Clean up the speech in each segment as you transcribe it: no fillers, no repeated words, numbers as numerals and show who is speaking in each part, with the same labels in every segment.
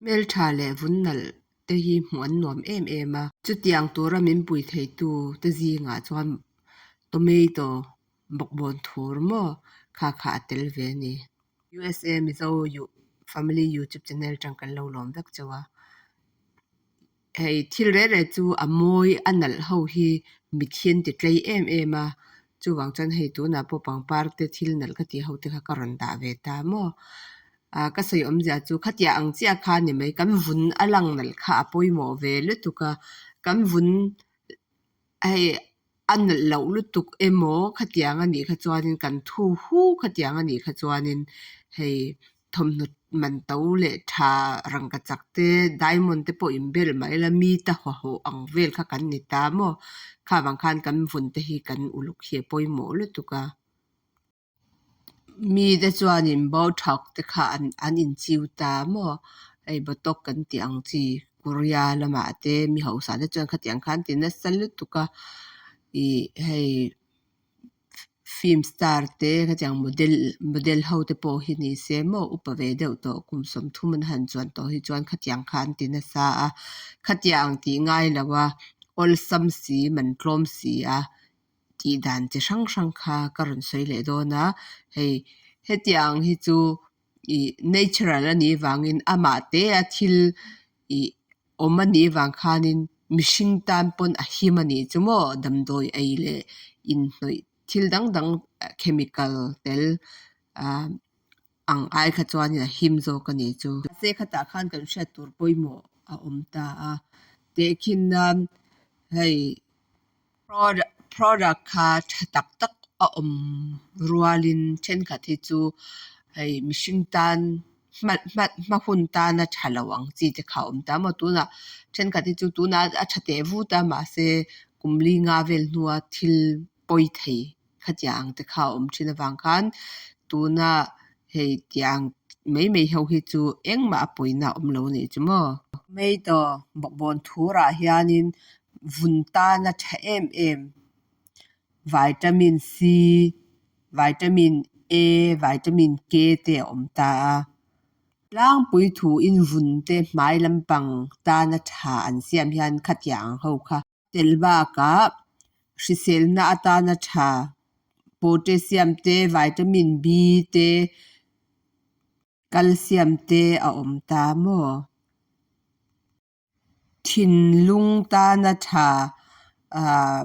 Speaker 1: Hmeltha leh vun nalh te hi hmuh an nuam em em a. Chutiang tura min pui theitu te zingah chuan tomato bawkbawn thur maw kha kha a tel ve a ni. USA Mizo Family YouTube channel tang kan lo lawm vek chauh a. Hei thil reh reh chu a mawi a nalh ho hi mitthi an ti tlei em em a, chuvang chuan hei tunah pawh pangpar te thil nalh ka tih ho te kha ka rawn dah ve ta maw. Ah ka sawi awmzia chu khatiah ang chiah kha a ni mai, kan vun a lang nalh kha a pawimawh ve lutuk a, kan vun hei a nalh loh lutuk emaw khatiang a nih kha chuanin kan thu hu khatiang a nih kha chuanin hei thawmhnaw man to leh tha rangkachak te diamond te pawh inbel mah ila mi ta hawhawh ang vel kha kan ni ta maw kha vang khan kan vun te hi kan uluk hi a pawimawh lutuk a. Mite chuanin Botox te kha an an inchiu ta maw? Hei Botox kan tih ang chi Korea lamah te mi hausa te chuan khatiang khan ti nasa lutuk a ih hei film star te khatiang model model ho te pawh hi ni se maw upa ve deuh tawh kum sawmthum an han chuan tawh hi chuan khatiang kha an ti nasa a khatiang tih ngai lo a awlsam si man tlawm si a. Tih dan chi hrang hrang kha ka rawn sawi leh dawn a, hei hetiang hi chu ih natural a nih vangin amah te a thil ih awm a nih vang khanin mihring tan pawn a him a nih chu maw damdawi ei leh inhnawih thil dang dang chemical tel ah ang ai kha chuanin a him zawk a nih chu. Mahse khatah khan kan hriat tur pawimawh a awm ta a, tehkhin nan hei. Product kha tha tak tak a awm rualin thenkhat hi chu hei mihring tan hma hma hma hun tana tha lo ang chi te kha a awm ta maw tunah thenkhat hi chu tunah a tha teh vut a mahse kum li nga vel hnua thil pawi thei khatiang ang te kha a awm thin avang khan tuna hei tiang mai mai ho hi chu engmah a pawina a awm lo a nih chu maw. Tomato bawkbawn thurah hianin vun tana tha em em vitamin C, vitamin A, vitamin K te a awm ta a. Tlangpui thuin vun te hmai lampang tana tha an siam hian khatiang ang ho kha. Tel bakah hriselna atana tha potassium te, vitamin B te, calcium te a awm ta maw? Thinlung tana tha ah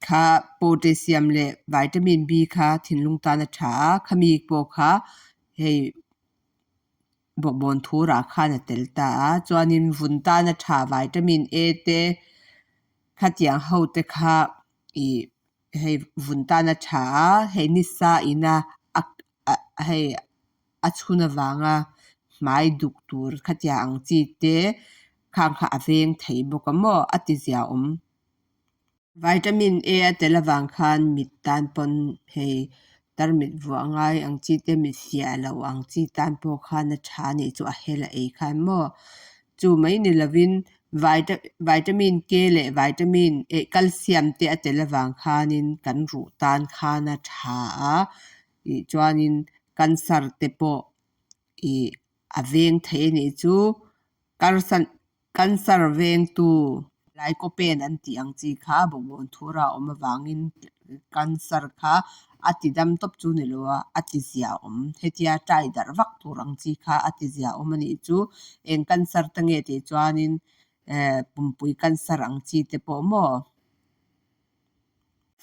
Speaker 1: kha potassium leh vitamin B kha thinlung tana tha a, khami pawh kha hei bawkbawn thurah khan a tel ta a chuanin vun tana tha vitamin A te khatiang ho te kha ih hei vun tana tha a hei nisa ina a hei a chhun avanga hmai duk tur khatiang ang chi te khang kha a veng thei bawk a maw a ti zia awm. Vitamin A a tel avang khan mit tan pawn hei tarmit vuah ngai ang chi te mit fiah loh ang chi tan pawh khan a tha anih chu a hel a ei khan maw. Chu mai ni lovin vitamin K leh vitamin eh calcium te a tel avang khanin kan ruh tan khan a tha a tih chuanin cancer te pawh ih a veng thei a nih chu cancer vengtu lycopene an tih ang chi kha bawkbawn thura a awm avangin cancer kha a ti dam tawp chu ni lo a a ti zia awm hetia tai darh vak tur ang chi kha a ti zia awm a nih chu eng cancer te nge tih chuanin eh pumpui cancer ang chi te pawh maw.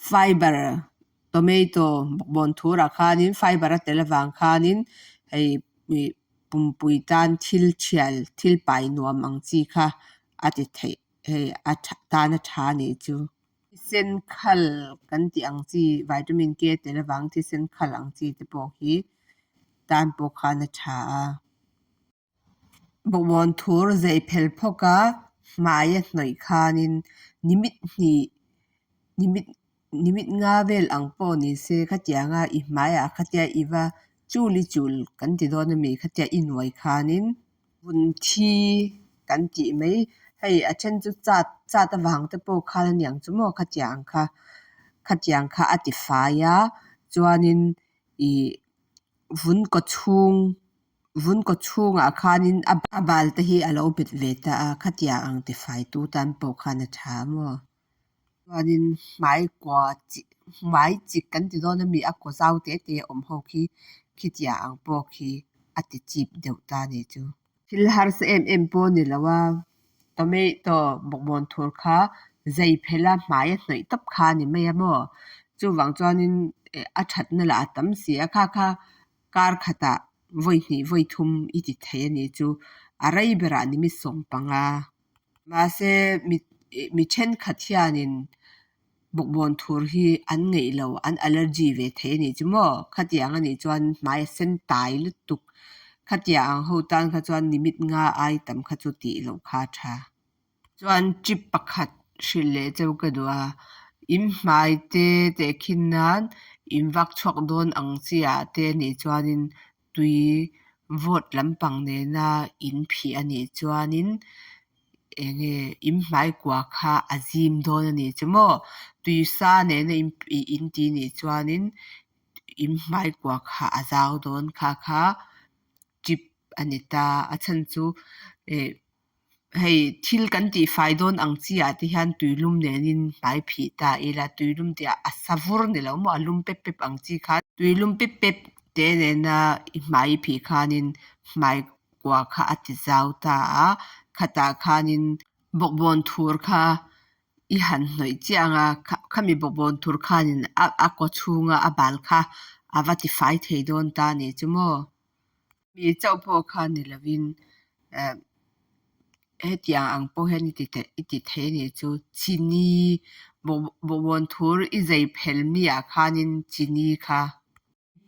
Speaker 1: Fiber tomato bawkbawn thurah khanin fiber a tel avang khanin hei ih pumpui tan thil thial thil pai nuam ang chi kha a ti theih hei a tha tan a tha a nih chu. Thisen khal kan tih ang chi vitamin K tel avang thisen khal ang chi te pawh hi tan pawh khan a tha a. Bawkbawn thur zei phel phawk a hmai a hnawih khanin nimit hnih nimit nimit nga vel ang pawh ni se khatianga i hmaiah khatia i va chul i chul kan ti dawn ami khatia i nuai khanin vun thi kan tih mai hei a then chu chat chat avang te pawh khan aniang chu maw khatiang kha khatiang kha a ti fai a chuanin ih vun kaw chhung. Vun kaw chhungah khanin a bal te hi a lo bet ve ta a, khatiang ang tifaitu tan pawh khan a tha maw? Chuanin hmai kua chik hmai chik kan ti dawn ami a kaw zau te te awm ho khi khitiang ang pawh khi a ti chip deuh ta a nih chu. Thil harsa em em pawh a ni lo a, tomato bawkbawn thur kha zei phel a hmai a hnawih tawp kha a ni mai a maw? Chuvang chuanin a thatna lah a tam si a, kha kha kar khatah vawi hnih vawi thum i ti thei a nih chu a rei berah ni mi 15. Mahse mi thenkhat hianin bawkbawn thur hi an ngeih lo, an allergy ve thei a nih chu maw? Khatiang a nih chuan hmai a sen tai lutuk. Khatiang ang ho tan kha chuan ni mit nga ai tam kha chu tih loh kha a tha. Chuan tip pakhat hrilh leh cheu ka duh a, in hmai te tehkhin nan in vak chhuak dawn ang chi ah te nih chuanin tui vawt lampang nena in phih a nih chuanin eng nge in hmai kua kha a zim dawn a nih chu maw? Tui sa nena in ti nih chuanin in hmai kua kha a zau dawn kha kha tip a ni ta. A chhan chu eh Hei thil kan tihfai dawn ang chi ah te hian tuilum nenin hmai phih ta ila tuilum tih ah a sa vur ni lo maw a lum pep pep ang chi khan tuilum pep pep te nena i hmai i phih khanin hmai kua kha a ti zau ta a, khatah khanin bawkbawn thur kha i han hnawih chiah ang a, khami bawkbawn thur khanin a kaw chhunga a bal kha a va tifai thei dawn ta a nih chu maw. Mi chauh pawh kha ni lovin eh hetiang ang pawh hian i ti i ti thei a nih chu chini bawkbawn thur i zei phel mi ah khanin chini kha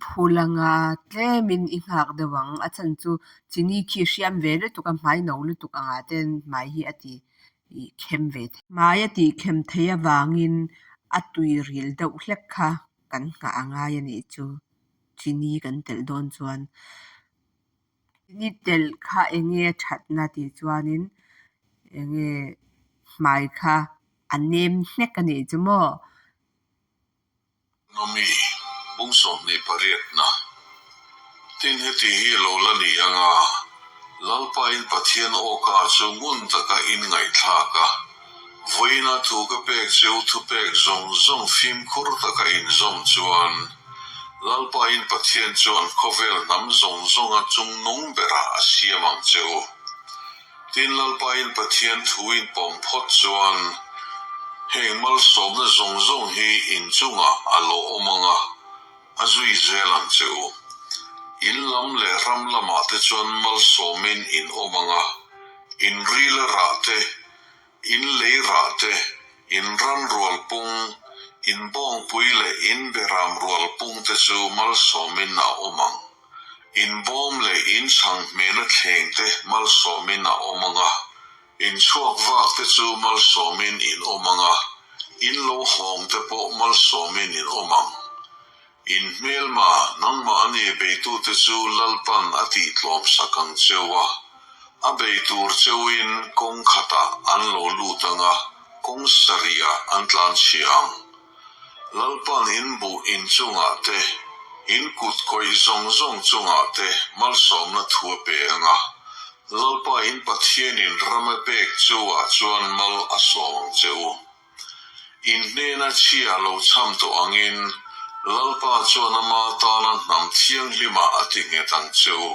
Speaker 1: phul anga tlemin i nghak deuh ang a chhan chu chini khi hriam ve lutuk a hmai no lutuk angah ten hmai hi a ti khem ve thei. Hmai a tih khem theih avangin a tui ril deuh hlek kha kan nghah a ngai a nih chu. Chini kan telh dawn chuan chini telh kha eng nge a thatna tih chuanin eng nge hmai kha a nem hnek a nih chu maw?
Speaker 2: Nomi, bung 28na. Tin heti hi lo la ni anga Lalpa in Pathian awka chu ngun taka in ngaihthlak a, vawiina thu ka pek cheu thupek zawng zawng fimkhur taka inzawm chuan Lalpa in Pathian chuan khawvel hnam zawng zawnga chungnung berah a siam ang che u. Tin Lalpa in Pathian thu in pawm phawt chuan heng malsawmna zawng zawng hi in chungah a lo awm ang a, A zui zel ang che u. In lam leh ram lamah te chuan malsawmin in awm ang a, in rila rah te, in lei rah te, in ran rual pung, in bawngpui leh in beram rual pung te chu malsawmin a awm ang. In bawm leh in chhang hmela thleng te malsawmin a awm ang a, In chhuak vak te chu malsawmin in awm ang a, in lo hawng te pawh malsawmin in awm ang. In hmelma, nangmahni beitute chu Lalpan a tihtlawm sak ang cheu a, a bei tur cheuin kawng khatah an lo lut ang a, kawng sarihah an tlanchhia ang. Lalpan in buh in chungah te, in kut kawih zawng zawng chungah te malsawmna thu a pe ang a, Lalpa in Pathianin ram a pek chu ah chuan mal a sawm ang che u. In hnena chhia lo chham tawh angin Lalpa chuan ama tana hnam thianghlimah a ti nghet ang che u.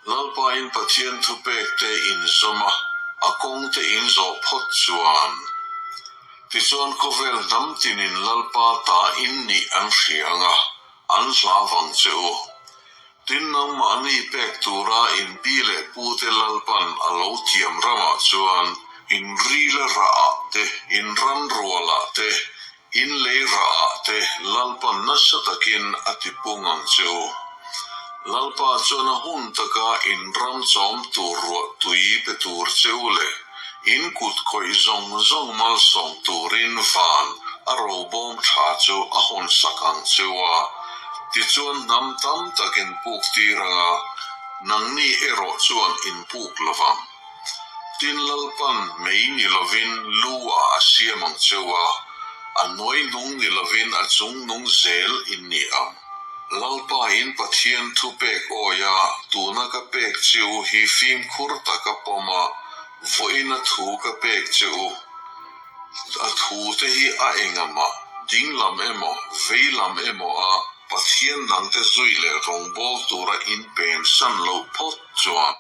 Speaker 2: Lalpa in Pathian thupek te in zawm a, a kawng te in zawh phawt chuan. Tichuan khawvel hnam tinin Lalpa ta in nih an hria ang a, an hlau vang che u. Tin nangmahni pek tura in pi leh pute Lalpan a lo tiam ramah chuan in rila rahah te, in ran rualah te, in lei rahah te Lalpan nasa takin a tipung ang che u. Lalpa chuan a hun taka in ram chawm tur ruah tui pe tur che u leh in kut khawih zawng zawng malsawm turin van a robawm tha chu a hawn sak ang che u a, tichuan hnam tam tak in puk tir ang a, nangni erawh chuan in puk lo vang. Tin Lalpan mei ni lovin lu ah a siam ang che u a, a hnuaihnung ni lovin a chungnung zel in ni ang. Lalpa in Pathian thupek awia tuna ka pek che u hi fimkhur taka pawm a, vawiina thu ka pek che u a thute hi a engamah, dinglam emaw, veilam emaw a Pathian dangte zui leh rawngbâwl tura in pensan loh phawt chuan.